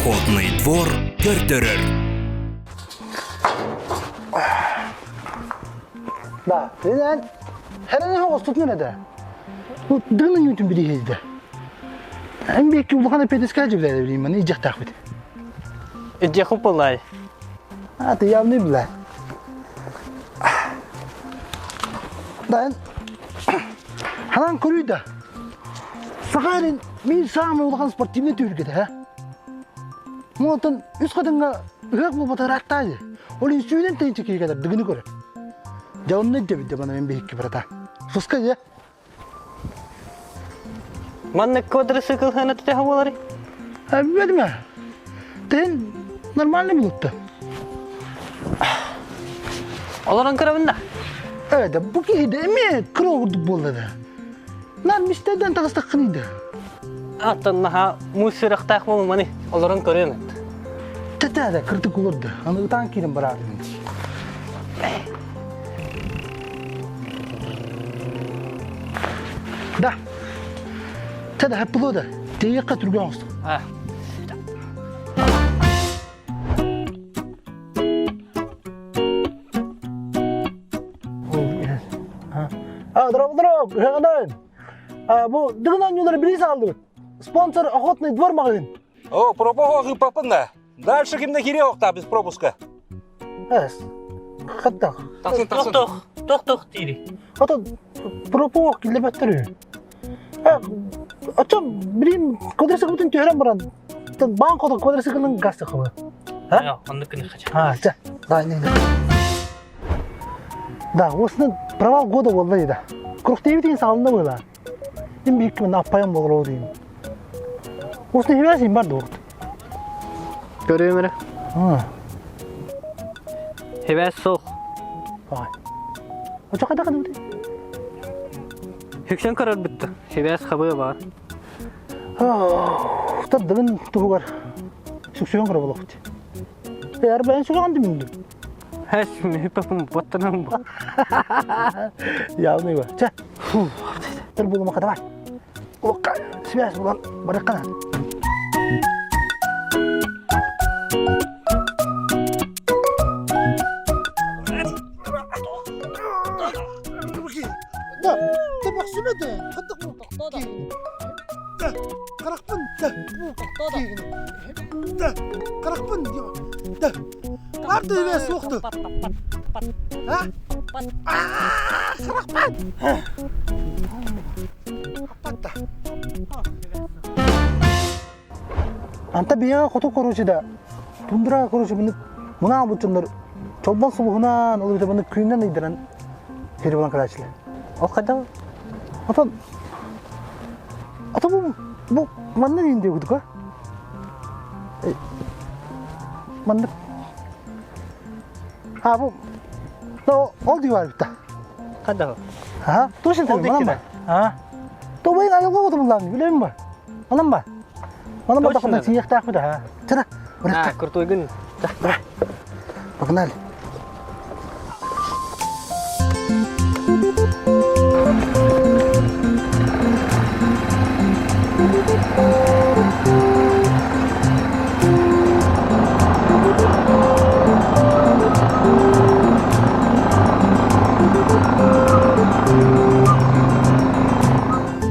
Охотный двор көрдөрөр. Да, деден herene hostutun ede. Bu dığının yutun biri hezde. En büyük улахан эпедескә жибилер билейм мен ижехтах бит. Ижеху булай. А ты явный била. Да. Ханан көрүйді. Сахарин мен самый улахан спортивный түһүлгэтэ һэ. Онтон үс хатыҥҥа ыһыах буолбата ырааттаа дии. Ол иһин сүүнэн тыһыынча киһи кэлэр дыгыны көрөр. Дьэ онно илдьэбит дьэ маны мин биһикки бырата. Суска дьэ. Маннык квадроцикл хана төһө буоларый? Билбэтим Тэн нормальный булутта. Олорон көрөбүн да. Ээ да бу киһи да эмиэ кыра курдук буолла да. Наар мистерден таҕыстаххыный да. Аттан наһаа муус сүрэхтээх буолуманы олорон көрүөм эт. Тэтээ да кырдык олорду. Аны ытаан киирэн бараардым. Да. Тәдә хәп да. Тейекка түргән оңостук. А. А, здорово, здорово, А, бу дыгын оонньуулары билиис алдыбыт. Спонсор Охотный двор магазин. О, пропух ыппаппын Дальше кимде кире охта без пропуска. Эс. Хаттах. Тахсын, тахсын. Тох, тох, тох дири. Ото пропух киллебеттер. Очон билим квадроциклын түһэрэн баран баан хотон квадроциклын газ хабы. А? Оннук күнү хача. А, ча. Да, не, не. Да, осыны провал года болды дейді. Круг деген салынды была. Мен биік мен аппайым болар деймін. Осыны хебәсин бар да Көрүөм эрэ. Хебэс суох. Ай. Очо қайда қана Хүксэн көрөр бүтті. Хебэс хабы бар. Таддыгын туһугар сүксүгэн көрө болохпут. Эр бэйэн сүгэн диминди. Хэс хүппэппин боттанам бу. Явный ба. Чэ. Фу. Тыл булумака давай. Улукка связь булан барыккана. Да, табахсымады. Да, харахпын. Да, да, харахпын. Да. Барда эбээ суохту. А? Аа, харахпын. Аппатта. Анта биһиэхэ хоту короче да тундра короче муну мунаах буччуннар чолбон сулуһунан ол эбэтэр маны күнүнэн ыйдаран сири булан кэлээччилэр. Ол хайдах? Отон ото бу бу манна диэн диэбит а? Маннык А бу ол дии баар Хайдах? А, точно Ол манан ба? А. Тобайын айылға отырмын билемин ба? Манан ба? Манан ба Точно. тахына тиийэхтаахпыт а. Чара, А, крутой Давай. Погнали.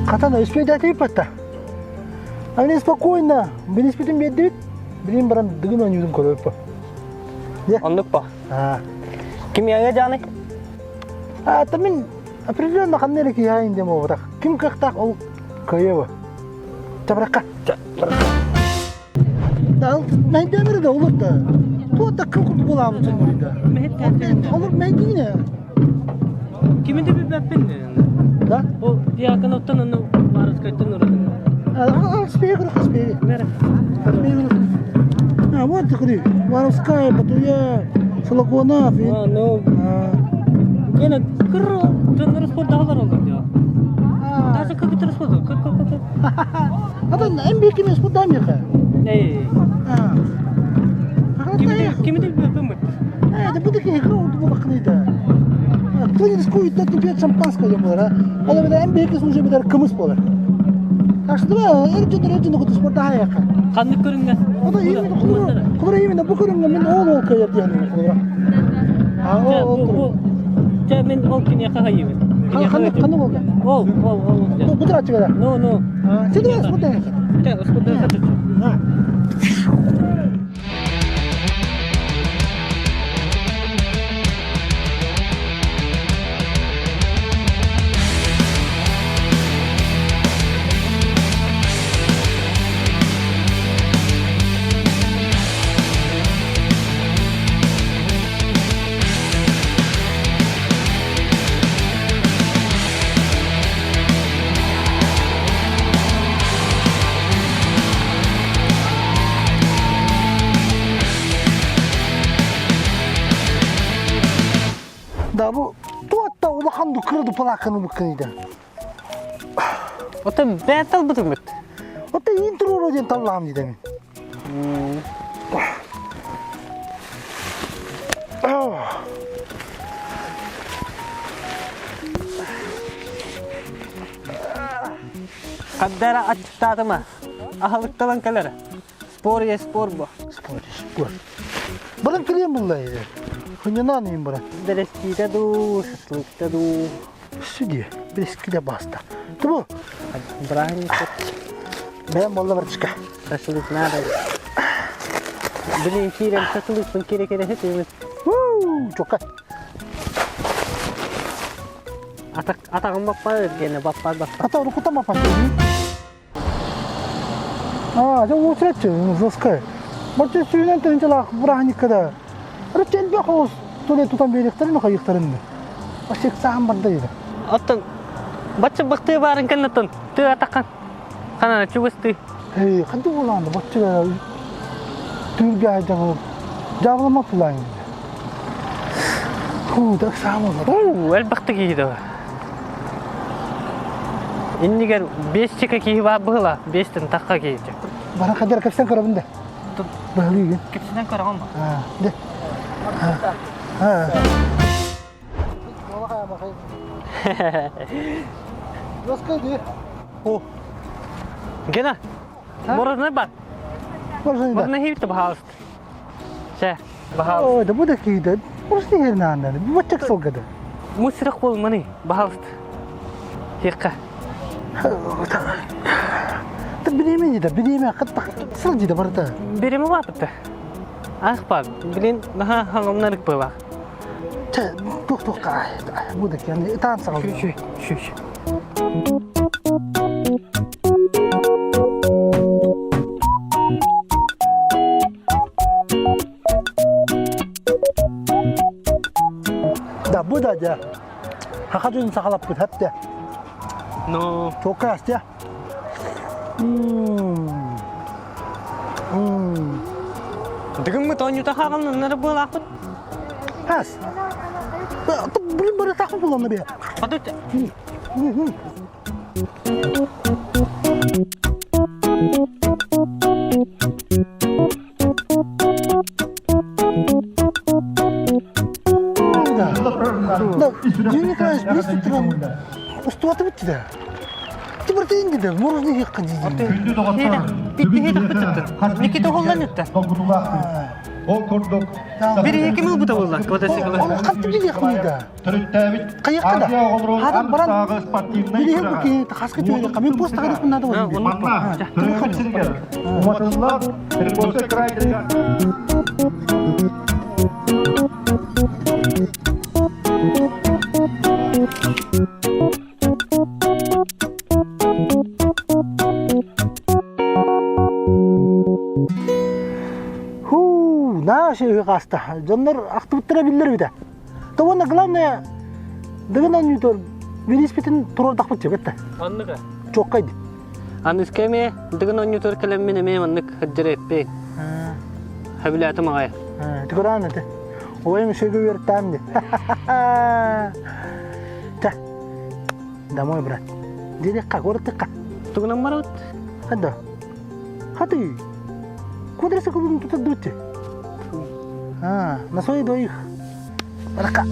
Хатан өспөйдәтип батта. Они спокойно, билиспитин биэрдибит, билин баран дыгын оонньуутун көрөппө. Оннук па. А, Кимиэгэ дьааны? а та мин определенно ханна эрэ киһи диэн буолбатах. Ким кыахтаах ол кыайыа. Чабыракка. Да, мэйдэмэр да олор да. Туох да кыл курдук буолаабыт да. Олор мэйдиine. Кими де билбэппин. Да? Бу Дьяконовтан ону Барыскайтан ураты. А, спегр, спегр. Спегр. А, вот ты Воровская, Батуя, Шологонов. А, ну, гена кыр дьоннор спорт даҕалар олор дии. Даже как это спорт? Как как как? Атын МБК мен спорт дамеха. Эй. Кими де билбэппин бу. Это будет игра, он был хныда. Кто не рискует, тот не пьет шампанское, я говорю. Ол эбэтэр МБК служи битэр кымыс буолар. Ашдыра эрдин эрдин куту спорта хайака. Ханнык көрүҥҥэ? Ода именно кулура. Кулура именно бу көрүҥҥэ мин ол ол кыйар диэн кулура. А ол ол. Чэ мин ол киниэхэ хайыбын. Ханнык ханнык ол? Ол ол ол. Бу тырачыгара. Ну ну. Сидра спорта. Чэ спорта А. Да бу туотта улахан кырды палаканы буккыныйда. Оттон бэйэ талбытыммыт. Оттон иин туруору диэн таллаам диде мин. Хаддара аччыктаатыма. Аһылыкталан кэлэр. Спор е спор бу. Спор спор. Баран килиэн булла Хынньанаан иин баран. Бэрэскиитэ дуу, шашлыкта дуу. Сүдү, бэрэскилэ баста. Тубу. Браник. Бэйэм болла братишка. Шашлык надо. Блин, киирэн шашлыкпын кире-кире сытыыбыт. Чокка. Атаҕым баппар гене баппар баппар. Ата уруккута баппар. Аа, дьэ уочараччы, жесткая. Бачча сүүнэн тыһыынчалаах бырааһынньыкка да арычча элбэх оҕус тула тутан биэриэхтэрин хайыахтарын Вообще саам барда диде. Оттон бачча бахтыы баарын кэннеттон тыы атакан ханана чугастыы. Эй, ханды буолаанды бачча түүргэ айдагы жабылама пулаан. Хуу, так саам болла. Уу, элбэхтик киһи Иннигэр биэс чека киһи баар быһыла, биэстэн тахха киһи. Бара хадьар кэпсэн көрөбүн да. Быһылыыгын. Кэпсэнэн көрөҕүн ба? Аа, де. Аа. О, Гена, мороженое бар. Мороженое хибит баһаалыст. Чэ, баһаалыст. Ой, да бу да киһи Просто хернааннар. Баччак сылгады. Мусирах болманы, баһаалыст. Хиққа. Та бириэме да бириэме сыл дии барыта. Бириэме баапытта. Ах баар, билин наһаа хаҥамнарык быылаах. Чэ, туох туох бу да киһи ытаан саҕалыы. Шү, шү, шү. Да, бу да дьэ. Хаха дьонун сахалаппыт хэптэ. Ну, Чуоккаас дьэ. Дыгыммыт оонньуута хааланнары буолаахпыт. Хас. Блин, бары тахы буланна бе. Подут. Да. Да, Юрий Николаевич, билесің тұрған устуаты бітті да. Ти бір тиын деді, мороженое жеп дейді. Күндү доҕоттор, Никита холлан өттө. Ол курдук Бир екі мыл бұта болла, квадроцикл. Ол қатты биле қойды. төрүттээбит Қаяққа да? Азия оҕолорун Хадан баран Арктааҕы спортивнай Биле күрэҕэ. ки хаска чөйдө мен пост тагадык надо вот. Манна төрөөбүт сиригэр уматыллар Приморский крайдыгар Ху, наши хаста. Дьоннор ахтыбыттара биллер бите. То уонна главное дыгын оонньуутугар бирииспитин туруордахпыт сөп этэ. Оннук. Чуоккай дии. Аныска эмиэ дыгын оонньуутугар кэлэммин эмиэ маннык сылдьар эппиэн. Сөбүлээтим аҕай. Түгүраан этэ. Убайым үчүгэй үөртэм дии. Чэ, домой, брат. Диэриэххэ, куораттыахха. Тугунан барабыт? Хадда. Хаты. Квадроциклын тутардыбыт. А, на своих двоих. Баракка.